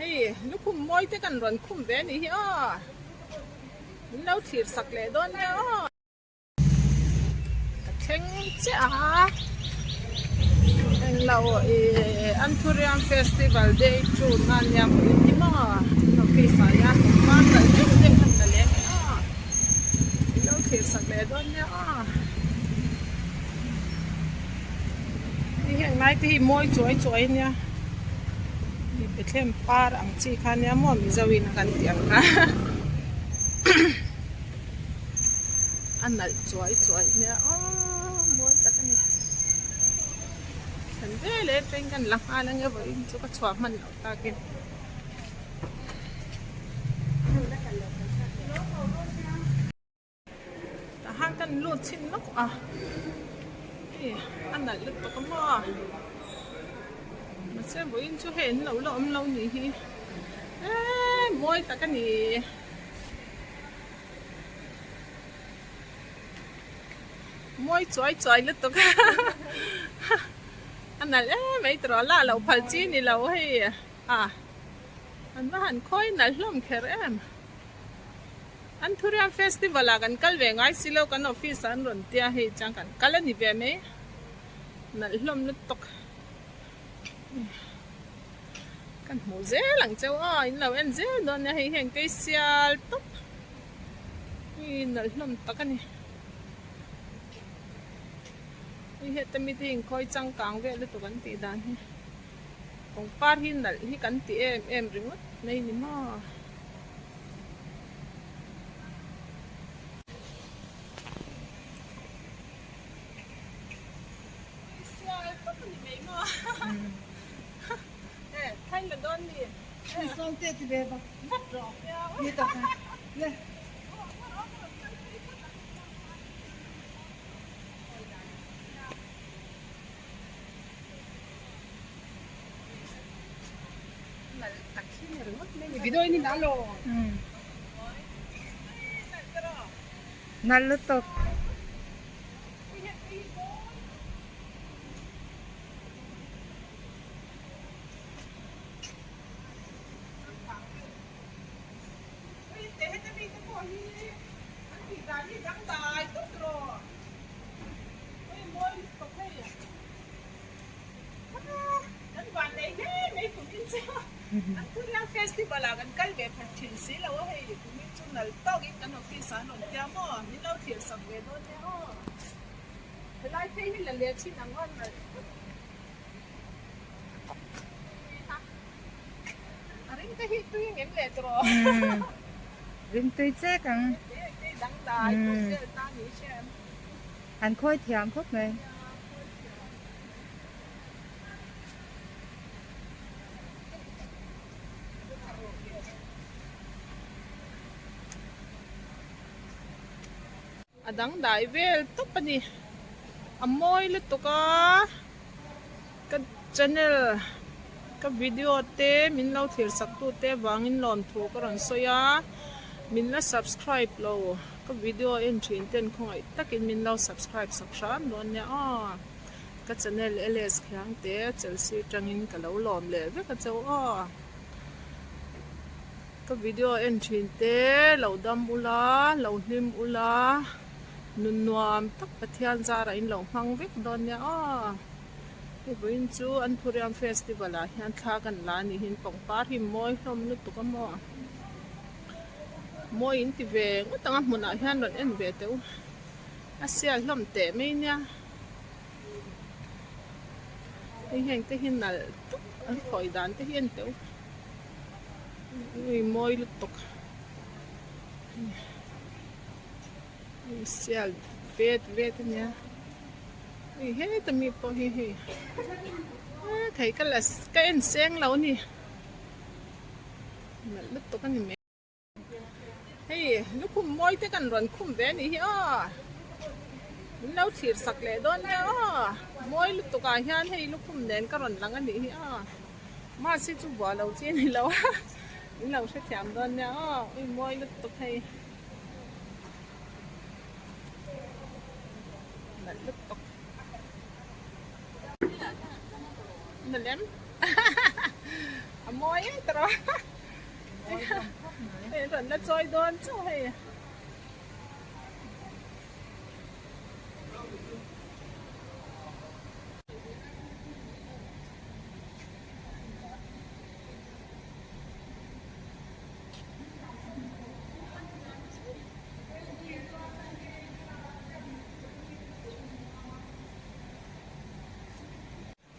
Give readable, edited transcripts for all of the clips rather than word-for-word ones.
Hei lukhum mawi te kan rawn khum ve anih hi aw. Min lo thlir sak leh dawn nia aw. Ka thleng chiah a, englo ih Anthurium Festival Day two na nia hmuh in hi maw an office ah hian pangpar kalh deuh deuh an la leh a ni aw. Min lo thlir sak leh dawn nia aw. Hei heng lai te hi mawi chuai chuai a nia hei Bethlehem par ang chi kha nia maw Mizo in a kan tih ang kha a nalh chuai chuai a nia aww mawi tak a ni thlan vel e train kan la nghal ang e vawiin chu ka chhuah hman loh takin. Tah khan kan lut chhin lawk a hei a nalh lutuk a maw mahse vawiin chu hei an lo la awm lo nih hi eee mawi tak a ni mawi chuai chuai lutuk a a nalh em mai tawh a lah loh phal chi ni lo hei a an va han khawi nalh hlawm kher em. Anthurium festival ah kan kal ve ngai si lo kan office ah an rawn tia hei chuan kan kal a ni ve mai nalh hlawm lutuk kan hmuh zel ang cheu aw in lo en zel dawn nia hei heng te hi sial tawp hi nalh hlawm tak a ni hei heta mite hi inkhawi changkang vel lutuk an tih dan hi pangpar hi nalh hi kan ti em em ringawt mai ni maw. Nalh lutuk. Anthurium festival ah kan kal ve phat thin si lo a hei kumin chu nal tawkin kan office ah an rawn tia maw min lo thlir sak ve dawn nia aw helai phei hi la leh thin ang aw nal a ring te hi tui ngem leh tawh rawh ring tui chek ang dangdai vel ta ni hriat an khawi thiam khawp mai. A dangdai vel tawp a ni. A mawi lutuk a, ka channel ka video te min lo thlir sak tu te avangin lawmthu ka rawn sawi a, min la subscribe lo ka video en thin ten khawngaih takin min lo subscribe sak hram dawn nia aw. Ka channel LS khiang te Chelsea tangin ka lo lawm leh vek a chau aw. Ka video en thin te lo dam ula, lo hlim ula, nun nuam tak Pathian zarah in lo hmang vek dawn nia aw. Hei vawiin chu Anthurium Festival ah hian thla kan la a nih hi pangpar hi mawi hlawm lutuk a maw. Mawi in ti ve ngawt ang a hmunah hian rawn en ve teh u. A sial hlawm teh mai nia. Hei heng te hi nalh tawp an khawi dan te hi en teuh ui mawi lutuk hei sial vet vet ania hei heta mi pawh hi hei thei ka la ka en seng lo a ni nalh lutuk a ni mai. Hei lukhum mawi te kan rawn khum ve anih hi aw min lo thlir sak leh dawn nia aw mawi lutuk ah hian hei lukhum nen ka rawn lang anih hi aw mask hi chu buah lo chi ani lo a min lo hrethiam dawn nia aw ui mawi lutuk hei nalh lutuk nalh em a mawi em tawh. rawh. Hei an rawn la chawi dawn chauh hei.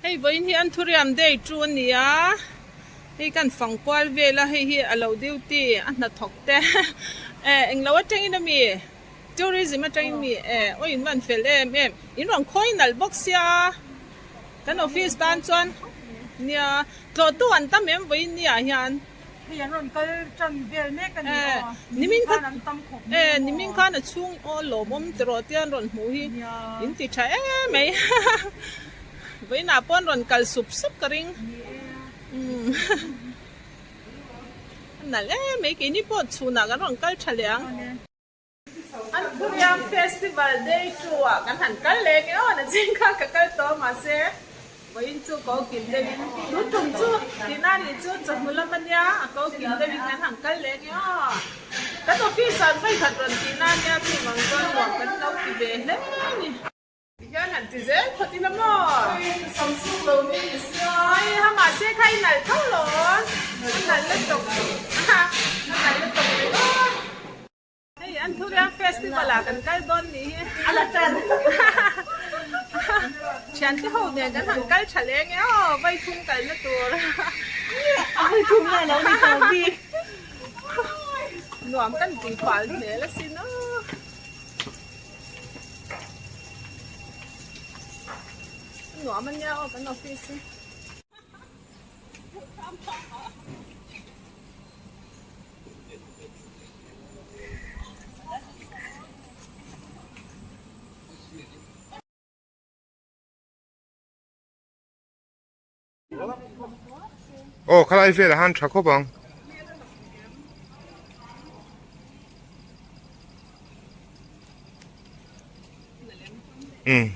Hei vawiin hi Anthurium Day chu a ni a, hei kan fang kual vel a, hei hi a lo duty a hnathawk te eh englo atangin a mi tourism atangin mi eh aw in van fel em em in rawn khawi nalh bawk sia kan office tan chuan nia tlawhtu an tam em vawiin ni ah hian. Hei an rawn kal tan vel mek a ni aw. Nimin khan an tam khawp mai aw. Nimin khan a chhung aw lawmawm tiraw te an rawn hmuh hi in ti tha em mai. Vawiinah pawh an rawn kal sup sup ka ring. A nalh em mai keini pawh chhunah kan rawn kal tha leh ang. Anthurium Festival Day 2 ah kan han kal leh nge aw na ching kha ka kal tawh mahse vawiin chu ko kim deuhin tu tum chu tihna nih chu chawhnu lam ania a ko kim deuhin kan han kal leh nge aw kan office ah vawi khat rawn tihna ania chuvang chuan nuam kan lo ti ve hle a ni. Tihian han ti zel phawt ila maw? Samsung lo ni ni sia. Oi ha mahse kha i nalh tho lo a nalh lutuk a nalh lutuk ringawt. Hei Anthurium Festival ah kan kal dawn nih hi. A la tan. Thiante ho nen kan han kal tha leh nge aw vai thum kalna tur. A vai thum na lo ni tawh bik. Nuam kan tih fal hmel asin aw. Nuam ania aw kan office hi. Aw khalai velah han tha khawp ang. Umm.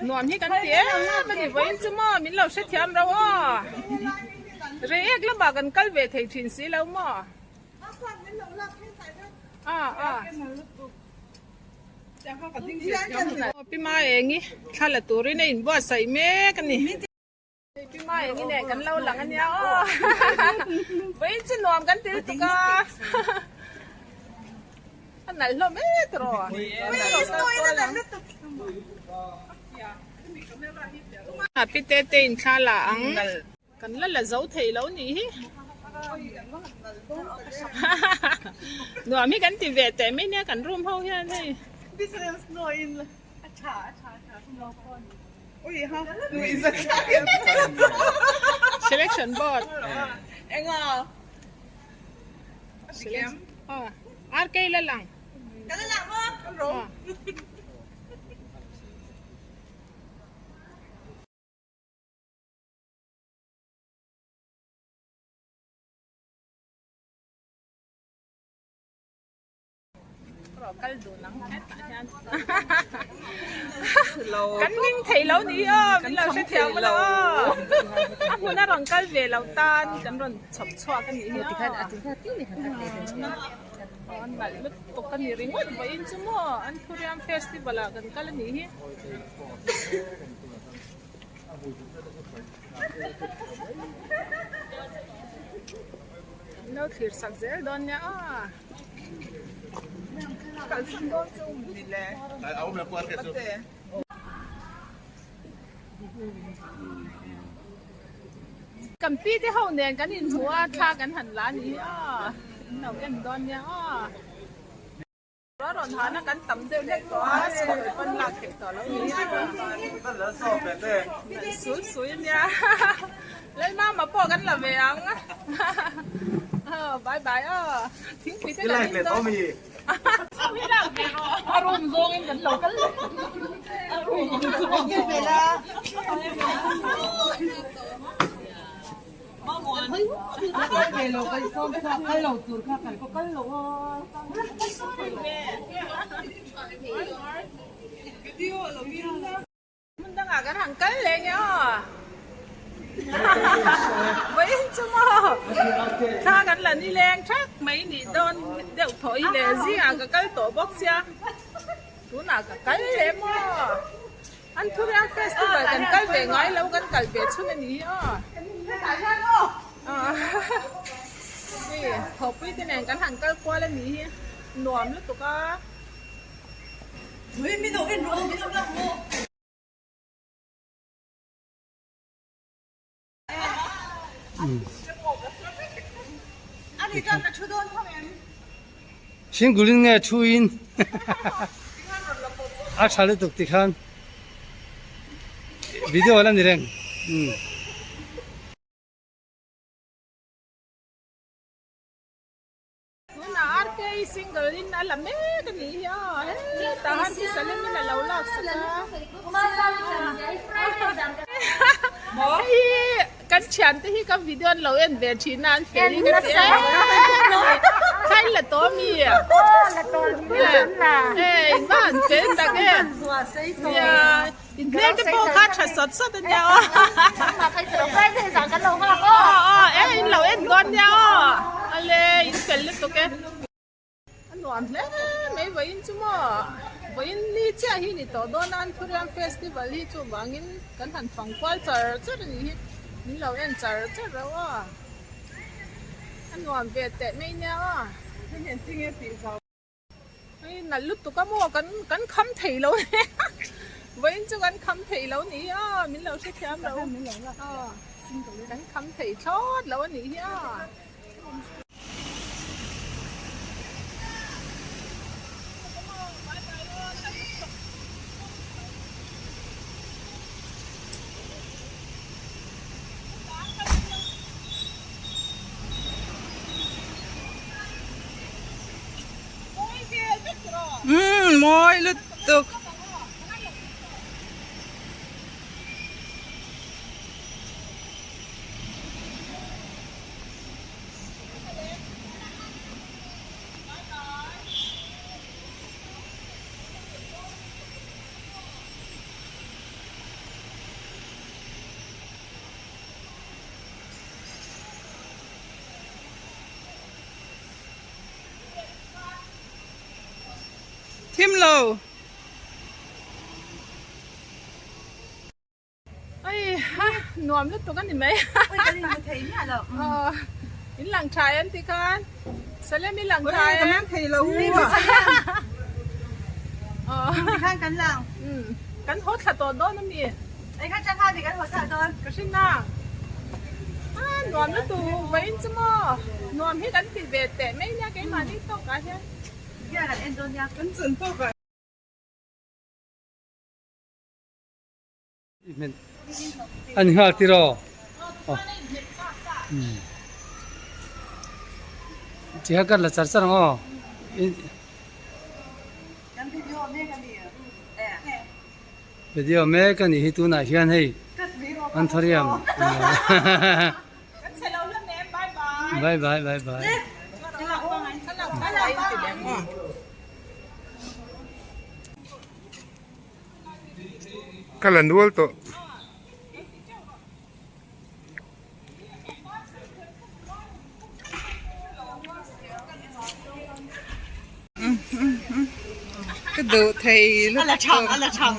Nuam hi kan ti em a ni vawiin chu maw min lo hrethiam ro aw reiek lamah kan kal ve thei thin si lo maw a a Pi Maengi thla la turin a inbuatsaih mek a ni. Pi Maengi nen kan lo lang a nia aw. Vawiin chu nuam kan til tuk a. A nalh hlawm e tiraw. Pi Tete in thla la ang. Kan la la zo thei lo nih hi. Nuam hi kan ti ve teh mai nia kan room ho hian hei. Selection board. RK la lang. Kal dun ang hetah hian kan ning thei lo ni aw min lo hre thiam lo aw a hmun a rawn kal ve lo tan kan rawn chhawp chhuak a nih hi aw an nalh lutuk a ni ringawt vawiin chu maw Anthurium festival ah kan kal a nih hi. Lo thlir sak zel dawn nia aw. Kan pi te ho nen kan inhmu a, thla kan han la a ni hi aw, in lo en dawn nia aw. A rawn hana kan tam deuh hlek tawh a, sawi pawn lak theih tawh lo ni a. Sul sui a nia. Lalmama pawh kan la ve ang. Bye bye aw. Thingpui te kan in dawn. A room zawngin kan lo kal leh. A room zawngin. Hmun dangah kan han kal leh nge aw. Vawiin chu maw thla kan la ni leng thak mai nih dawn deuh thaw hi le zingah ka kal tawh bawk sia tunah ka kal leh maw. An Thuriang Festival kan kal ve ngai lo kan kal ve chhun a ni hi aw. Hei thawhpui te nen kan han kal kual a ni hi nuam lutuk a. Thingkulin nge thuin a tha lutuk tikhan video la ni reng. Tunah RK single in a la mek a nih hi aw hetah han hi Salem in a lo lak sak a hei kan thian te hi ka video an lo en ve thin a an fel hi ka ti em em a ni kha in la tawh ami eh in va han fel tak em nia in hmel te pawh kha tha sawt sawt a nia aw aw aw e in lo en dawn nia aw ale in fel lutuk e a nuam hle mai vawiin chu maw vawiin ni chiah hi ni tawh dawn a an thuriam festival hi chuvangin kan han fang kual char char a nih hi min lo en char char reuh aw a nuam ve teh mai nia aw. Hei nalh lutuk a maw kan kan kham thei lo vawiin chu kan kham thei lo ni hi a min lo hrethiam lo kan kham thei thlawt lo a nih hi a. Umm mawi lutuk. Thim lo. Oi ha nuam lutuk a ni mai. Oi kan in hmu thei miah lo. Aw in lang tha em ti khan Salem i lang tha em. Oi ka meng thei lo. Aw ti khan kan lang. Um kan haw thla tawh dawn a mi. Ei kha changha ni kan haw thla dawn. Ka hrin na. A nuam lutuk vawiin chu maw nuam hi kan ti ve teh mai nia keimahni tawkah hian. Hian an en dawn nia. Kan chun tawkah. An nghal tiraw? Chiha kar la char char ang aw. Kan video mek a ni. Video mek a nih hi tunah hian hei Anthurium Bye bye bye bye. Ka la nual tawh. Ka duh thei lutuk. A la chang a la chang.